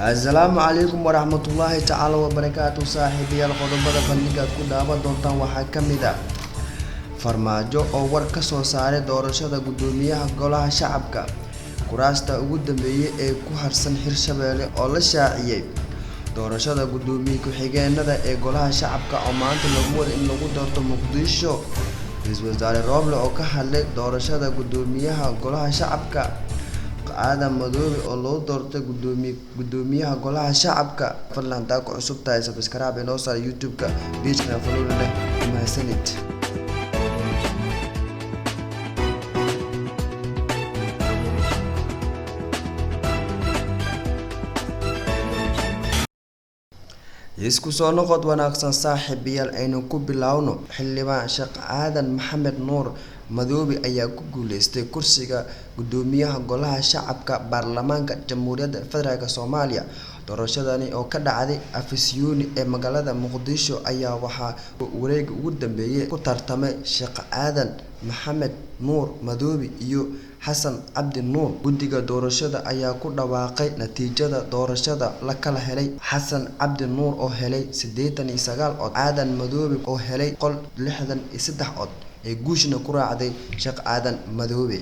Asalaamu calaykum waraxmatullaahi tacaala wabarakaatu. Saaxiibayaal, qodobada bandhigaad ku daawan doontaan waxaa ka mid ah Farmaajo oo war ka soo saaray doorashada guddoomiyaha golaha shacabka, kuraasta ugu dambeeyay ee ku harsan Hirshabelle oo la shaaciyay, doorashada guddoomiye ku-xigeenada ee golaha shacabka oo maanta lagu wado in lagu doorto Muqdisho, ra-iisul wasaare Roble oo ka hadlay doorashada guddoomiyaha golaha shacabka, Aadan Madoobe oo loo doortay guddoomiyaha golaha shacabka. Fadlan hadaa ku cusub tahay subscribe inoo saar YouTube-ka, page-kana follow leh. Mahadsanid. Isku soo noqod wanaagsan saaxiibayaal, aynu ku bilowno. Xildhibaan Sheekh Aadan Maxamed Nuur Madoobe ayaa ku guuleystay kursiga guddoomiyaha golaha shacabka baarlamaanka Jamhuuriyadda Federaalk Soomaaliya. Doorashadani oo ka dhacday Afisyooni ee magaalada Muqdisho ayaa waxaa wareegga ugu dambeeyay ku tartamay Sheekh Aadan Maxamed Nuur Madoobe iyo Xasan Cabdi Nuur. Guddiga doorashada ayaa ku dhawaaqay natiijada doorashada la kala helay: Xasan Cabdi Nuur oo helay 89 cod, Aadan Madoobe oo helay 163 cod, ee guushna ku raacday Sheekh Aadan Madoobe.